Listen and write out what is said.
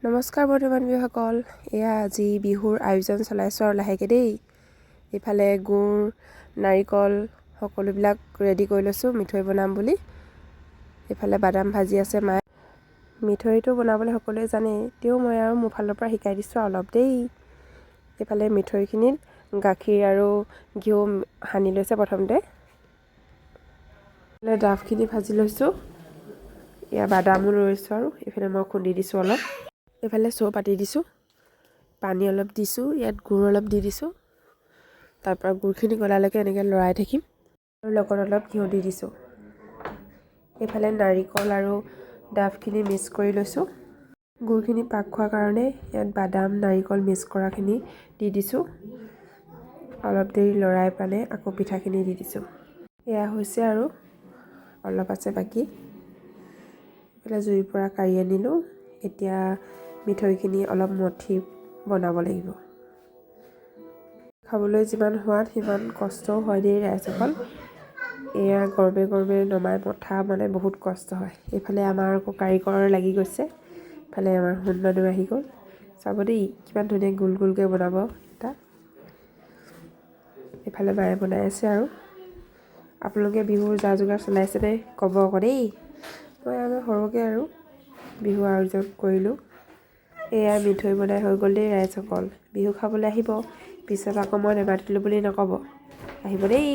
নমস্কাৰ বন্ধু বান্ধৱীসকল, এয়া আজি বিহুৰ আয়োজন চলাইছোঁ আৰু লাহেকৈ দেই। এইফালে গুৰ, নাৰিকল সকলোবিলাক ৰেডি কৰি লৈছোঁ মিঠৈ বনাম বুলি। এইফালে বাদাম ভাজি আছে মায়ে। মিঠৈটো বনাবলৈ সকলোৱে জানেই, তেও মই আৰু মোৰ ফালৰ পৰা শিকাই দিছোঁ আৰু অলপ দেই। এইফালে মিঠৈখিনিত গাখীৰ আৰু ঘিউ সানি লৈছে প্ৰথমতে। এইফালে ডাফখিনি ভাজি লৈছোঁ। এয়া বাদামো লৈছোঁ আৰু এইফালে মই খুন্দি দিছোঁ অলপ। এইফালে চৌ পাতি দিছোঁ, পানী অলপ দিছোঁ, ইয়াত গুৰ অলপ দি দিছোঁ। তাৰপৰা গুৰখিনি গলালৈকে এনেকৈ লৰাই থাকিম আৰু লগত অলপ ঘিউ দি দিছোঁ। এইফালে নাৰিকল আৰু ডাফখিনি মিক্স কৰি লৈছোঁ। গুৰখিনি পাক খোৱাৰ কাৰণে ইয়াত বাদাম, নাৰিকল মিক্স কৰাখিনি দি দিছোঁ। অলপ দেৰি লৰাই পানে আকৌ পিঠাখিনি দি দিছোঁ। এয়া হৈছে আৰু অলপ আছে বাকী। এইফালে জুইৰ পৰা কাঢ়ি আনিলোঁ। এতিয়া মিঠৈখিনি অলপ মঠি বনাব লাগিব। খাবলৈ যিমান সোৱাদ, সিমান কষ্টও হয় দেই ৰাইজসকল। এয়া গৰমে গৰমে নমাই মথা মানে বহুত কষ্ট হয়। এইফালে আমাৰ আকৌ কাৰিকৰ লাগি গৈছে। ইফালে আমাৰ সোণ মানুহ আহি গ'ল। চাব দেই, কিমান ধুনীয়া গোল গোলকৈ বনাব এটা। এইফালে মায়ে বনাই আছে। আৰু আপোনালোকে বিহুৰ যা যোগাৰ চলাইছেনে, ক'ব আকৌ দেই। মই আৰু সৰুকৈ আৰু বিহু আয়োজন কৰিলোঁ। এয়া মিঠৈ বনাই হৈ গ'ল দেই ৰাইজসকল। বিহু খাবলৈ আহিব, পিছত আকৌ মই নেমাতিলোঁ বুলি নক'ব। আহিব দেই।